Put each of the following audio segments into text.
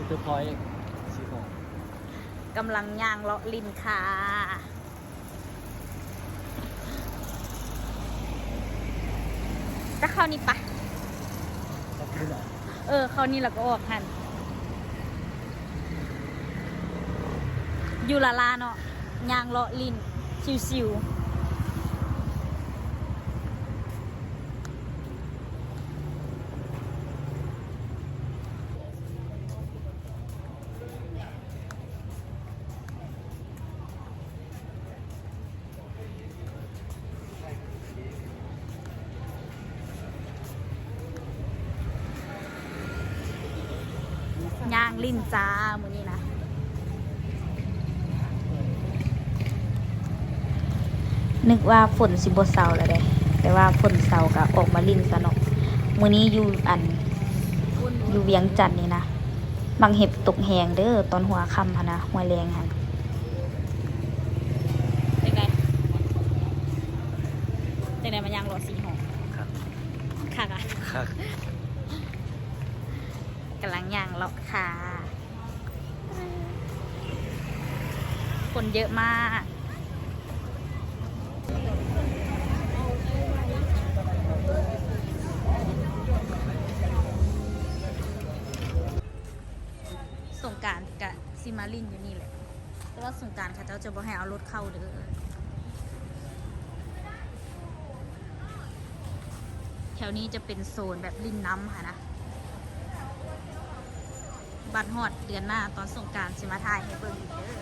ເຊີພອຍສີທອງ ກຳລັງຍ່າງເລາະຫຼິ້ນຄ່າ. ຈະເຂົ້ານີ້ປະ? ເອີ ເຂົ້ານີ້ແລ້ວກໍອອກຫັ້ນ. ຢູ່ລາລາເນາະ ຍ່າງເລາະຫຼິ້ນຊິວໆ. ຍ່າງຫຼິ້ນຈ້າ ມື້ນີ້ນະ. ນຶກວ່າຝົນຊິບໍ່ເຊົາແລ້ວເດ້ ແຕ່ວ່າຝົນເຊົາກໍອອກມາຫຼິ້ນຊະເນາະ. ມື້ນີ້ຢູ່ອັນ ຢູ່ວຽງຈັນນີ້ນະ ບັກເຫັບຕົກແຮງເດີ້ ຕອນຫົວຄ່ຳຫັ້ນນະ ຫົວແລງຫັ້ນ. ຈັ່ງໃດ ຈັ່ງໃດ ມາຍ່າງເລາະສີຫອມ? ຄັກ ຄັກອະ? ຄັກ. ກຳລັງຍ່າງເລາະຄ່າ. ຄົນເຍອະມາກ. ສົງການກະຊິມາຫຼິ້ນຢູ່ນີ້ແຫຼະ ແຕ່ວ່າສົງການເຂົາເຈົ້າຈະບໍ່ໃຫ້ເອົາລົດເຂົ້າເດີ້. ແຖວນີ້ຈະເປັນໂຊນແບບຫຼິ້ນນ້ຳຫັ້ນນະ. ບັດຮອດເດືອນໜ້າຕອນສົງການຊິມາຖ່າຍໃຫ້ເບິ່ງອີກເດີ້.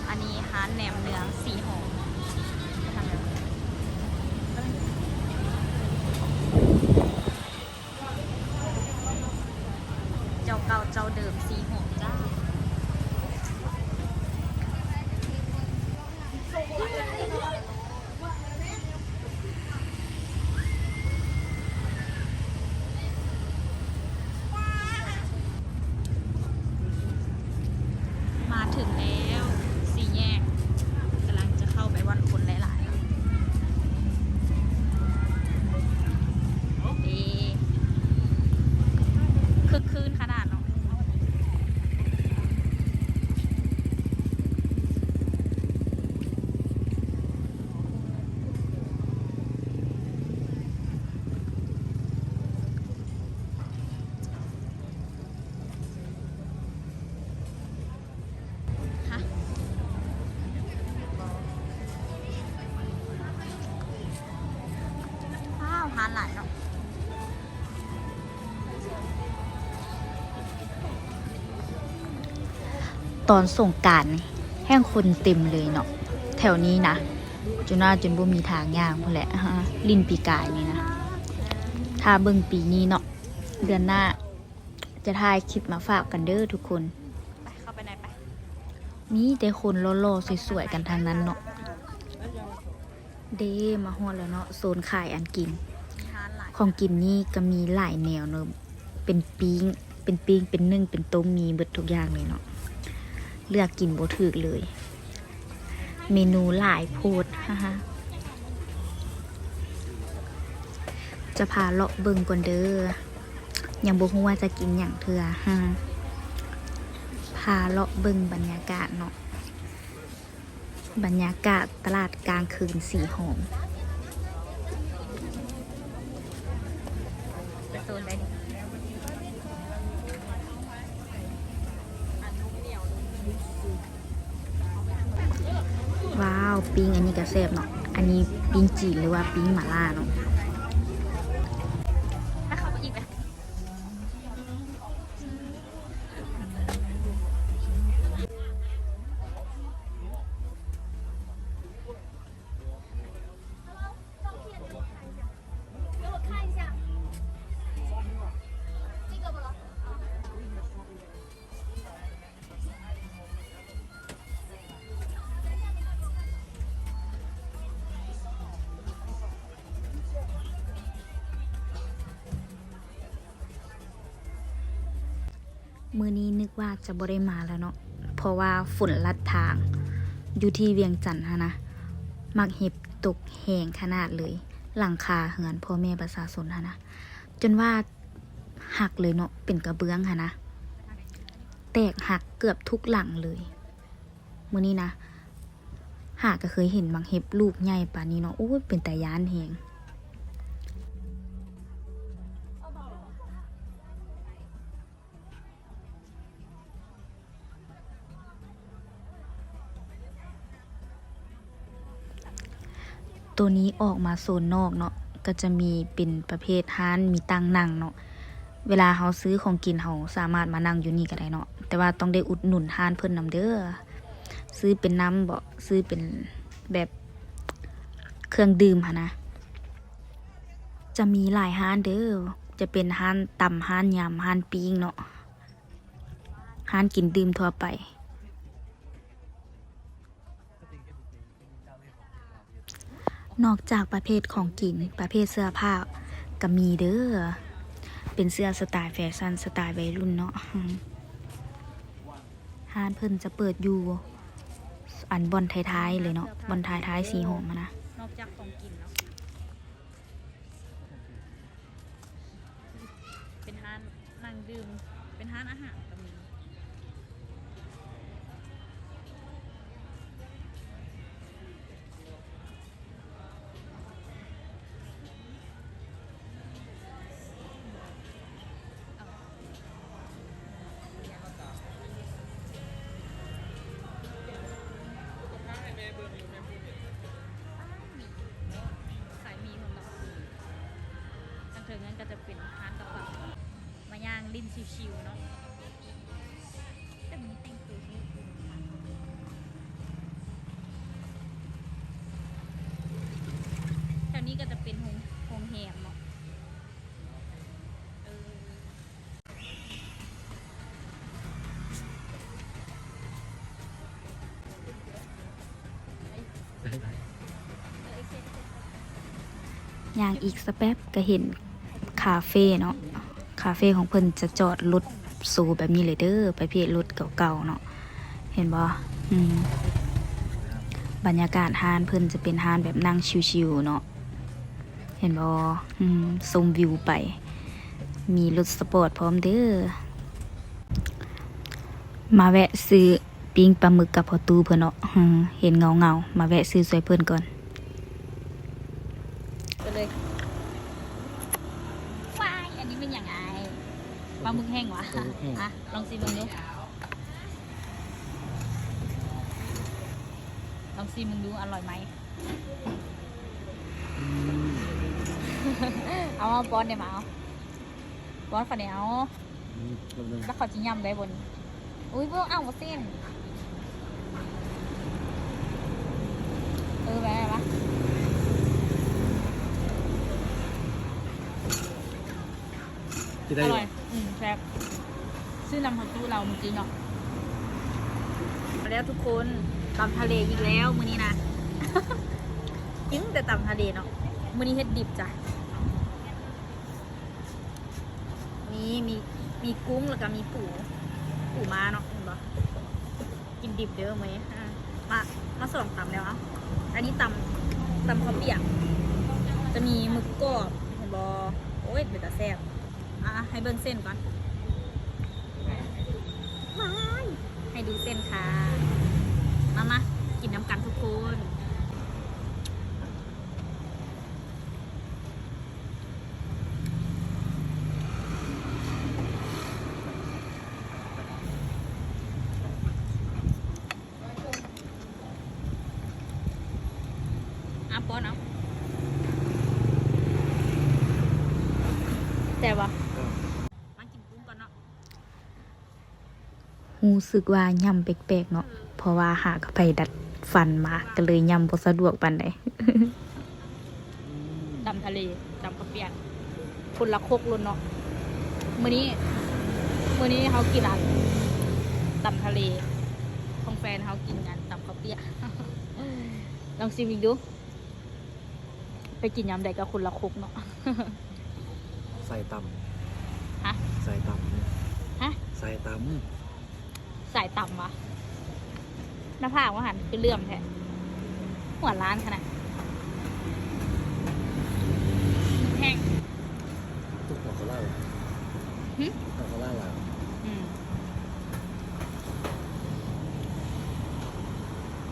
ອັນນີ້ຮ້ານແໜມເໜືອງສີຫອມ. ເຈົ້າເກົ່າເຈົ້າເດີມສີຫອມຈ້າ. ມາເຖິງແລ້ວ ສີ່ແຍກ ກຳລັງຈະເຂົ້າໄປບ່ອນຄົນຫຼາຍໆ. ເອີ ຄຶກຄື້ນຂະໜາດເນາະ. ວ້າວ ຮ້ານຫຼາຍເນາະ. ຕອນສົງການນີ້ແຮ່ງຄົນເຕັມເລີຍເນາະ ແຖວນີ້ນະ ຈຸນາຈົນບໍ່ມີທາງຍ່າງພຸ້ນແຫຼະ ຫຼິ້ນປີກາຍນີ້ນະ. ຖ້າເບິ່ງປີນີ້ເນາະ ເດືອນໜ້າຈະຖ່າຍຄລິບມາຝາກກັນເດີ້ທຸກຄົນ. ໄປ ເຂົ້າໄປໃນໄປ. ມີແຕ່ຄົນຫຼໍ່ໆ ສວຍໆ ກັນທັງນັ້ນເນາະ. ເດ້ ມາຮອດແລ້ວເນາະ ໂຊນຂາຍອັນກິນ. ມີຮ້ານຫຼາຍ ຂອງກິນນີ້ກໍມີຫຼາຍແນວເນາະ ເປັນປີ້ງ ເປັນປີ້ງ ເປັນໜຶ້ງ ເປັນຕົ້ມ ມີເບິດທຸກຢ່າງເລີຍເນາະ. ເລືອກກິນບໍ່ຖືກເລີຍ ເມນູຫຼາຍໂພດ. ຈະພາເລາະເບິ່ງກ່ອນເດີ້ ຍັງບໍ່ຮູ້ວ່າຈະກິນຫຍັງເທື່ອ. ພາເລາະເບິ່ງບັນຍາກາດເນາະ. ບັນຍາກາດຕະຫຼາດກາງຄືນສີຫອມ. ວ້າວ ປີ້ງອັນນີ້ກໍແຊບເນາະ. ອັນນີ້ປີ້ງຈີນ ຫຼືວ່າປີ້ງໝາລ່າເນາະ. ມື້ນີ້ນຶກວ່າຈະບໍ່ໄດ້ມາແລ້ວເນາະ ເພາະວ່າຝົນລັດທາງ. ຢູ່ທີ່ວຽງຈັນຫັ້ນນະ ໝາກເຫັບຕົກແຮງຂະໜາດເລີຍ, ຫຼັງຄາເຮືອນພໍ່ແມ່ປະຊາຊົນຫັ້ນນະ ຈົນວ່າຫັກເລີຍເນາະ, ເປັນກະເບື້ອງຫັ້ນນະ ແຕກຫັກເກືອບທຸກຫຼັງເລີຍ. ມື້ນີ້ນະ ຫາກະເຄີຍເຫັນໝາກເຫັບລູກໃຫຍ່ປານນີ້ເນາະ. ໂອ້ຍ ເປັນຕາຢ້ານແຮງ. ໂຕນີ້ອອກມາໂຊນນອກເນາະ, ກໍຈະມີເປັນປະເພດຮ້ານມີຕັ່ງນັ່ງເນາະ. ເວລາເຮົາຊື້ຂອງກິນ ເຮົາສາມາດມານັ່ງຢູ່ນີ້ກໍໄດ້ເນາະ, ແຕ່ວ່າຕ້ອງໄດ້ອຸດໜູນຮ້ານເພິ່ນນຳເດີ້. ຊື້ເປັນນ້ຳເບາະ ຊື້ເປັນແບບເຄື່ອງດື່ມຫັ້ນນະ. ຈະມີຫຼາຍຮ້ານເດີ້, ຈະເປັນຮ້ານຕຳ, ຮ້ານຍຳ, ຮ້ານປີ້ງເນາະ, ຮ້ານກິນດື່ມທົ່ວໄປ. ນອກຈາກປະເພດຂອງກິນ, ປະເພດເສື້ອຜ້າກໍມີເດີ້, ເປັນເສື້ອສະໄຕແຟຊັນ, ສະໄຕໄວລຸ້ນເນາະ. ຮ້ານເພິ່ນຈະເປີດຢູ່ອັນບ່ອນທ້າຍໆເລີຍເນາະ, ບ່ອນທ້າຍໆສີຫອມຫັ້ນນະ. ນອກຈາກຂອງກິນເນາະ ເປັນຮ້ານນັ່ງດື່ມ, ເປັນຮ້ານອາຫານກໍມີ. ຂາຍໝີ່ ທາງເທິງນັ້ນກໍຈະເປັນຮ້ານກັບເຂົ້າ ມາຍ່າງຫຼິ້ນຊິວໆເນາະ. ແຖວນີ້ກໍຈະເປັນໂຮງ ໂຮງແຮມເນາະ. ເອີ ຍ່າງອີກສະແປັບກໍເຫັນຄາເຟເນາະ, ຄາເຟຂອງເພິ່ນຈະຈອດລົດໂຊແບບນີ້ເລີຍເດີ້, ປະເພດລົດເກົ່າໆເນາະ. ເຫັນບໍ່? ອືມ ບັນຍາກາດຮ້ານເພິ່ນຈະເປັນຮ້ານແບບນັ່ງຊິວໆເນາະ. ເຫັນບໍ່? ອືມ ຊົມວິວໄປ, ມີລົດສະປອດພ້ອມເດີ້. ມາແວະຊື້ປີ້ງປາໝຶກກັບພໍ່ຕູ້ເພິ່ນເນາະ. ເຫັນເງົາໆ ມາແວະຊື້ຊ່ວຍເພິ່ນກ່ອນ. ໄປເລີຍ. ວ້າຍ ອັນນີ້ແມ່ນຫຍັງອ້າຍ? ປາໝຶກແຫ້ງຫວາ? ປາໝຶກແຫ້ງ. ອ່ະ ລອງຊີມເບິ່ງດູ. ລອງຊີມເບິ່ງດູ ອະລ່ອຍໄໝ? ອືມ ເອົາມາປ້ອນແດ່ ມາເອົາ ປ້ອນຂ້ອຍແດ່ ເອົາ. ອືມ ແລ້ວເຂົາຊິຫຍ້ຳໄດ້ບໍ່ນີ້? ອຸ້ຍ ບໍ່ເອົາບໍ່ເສັ້ນ. ເອີ ໄປ ໄປ ໄປ. ກິນໄດ້ຢູ່ ອະລ່ອຍ ອືມ ແຊບ. ຊື້ນຳເຂົ້າຕູ້ລາວມື້ກີ້ເນາະ. ມາແລ້ວທຸກຄົນ, ຕຳທະເລອີກແລ້ວມື້ນີ້ນະ. ກິນແຕ່ຕຳທະເລເນາະ, ມື້ນີ້ເຮັດດິບຈ້ະ. ມີ ມີ ມີກຸ້ງ ແລ້ວກໍມີປູ ປູມ້າເນາະ, ເຫັນບໍ່? ກິນດິບເດີ້ມື້ນີ້. ອ່າ ມາ ມາສອງຕຳແລ້ວ. ເອົາ ອັນນີ້ຕຳ ຕຳເຂົ້າປຽກ, ຈະມີໝຶກກອບ ເຫັນບໍ່? ໂອ້ຍ ເປັນຕາແຊບ. ອ່າ ໃຫ້ເບິ່ງເສັ້ນກ່ອນ. ວ້າຍ ໃຫ້ດູເສັ້ນຄ່ະ. ມາ ມາ ກິນນຳກັນທຸກຄົນ. ອ່ະ ປ້ອນເອົາ. ແຊບບໍ່? ເອີ ມາກິນກຸ້ງກ່ອນເນາະ. ຮູ້ສຶກວ່າຫຍ້ຳແປກໆເນາະ, ເພາະວ່າຫາກະໄປດັດຟັນມາ ກໍເລີຍຫຍ້ຳບໍ່ສະດວກປານໃດ. ຕຳທະເລ ຕຳເຂົ້າປຽກ ຄົນລະຄົກໂລດເນາະ. ມື້ນີ້ ມື້ນີ້ເຮົາກິນອັນຕຳທະເລ ຂອງແຟນເຮົາກິນອັນຕຳເຂົ້າປຽກ. ລອງຊີມອີກດູ. ໄປກິນຍາມໃດກໍຄົນລະຄົກເນາະ. ໃສ່ຕຳ ຮະ? ໃສ່ຕຳ ຮ ສາຍຕຳ ສາຍຕຳວະ ໜ້າຜາກວ່າຫັ້ນຄືເຫຼື້ອມແທ້ ຫົວລ້ານຂະໜາດ ແຮງ ຕຸກຫົວເຂົາລ້ານ ຫຶ ຫົວເຂົາລ້ານລາວ ອືມ.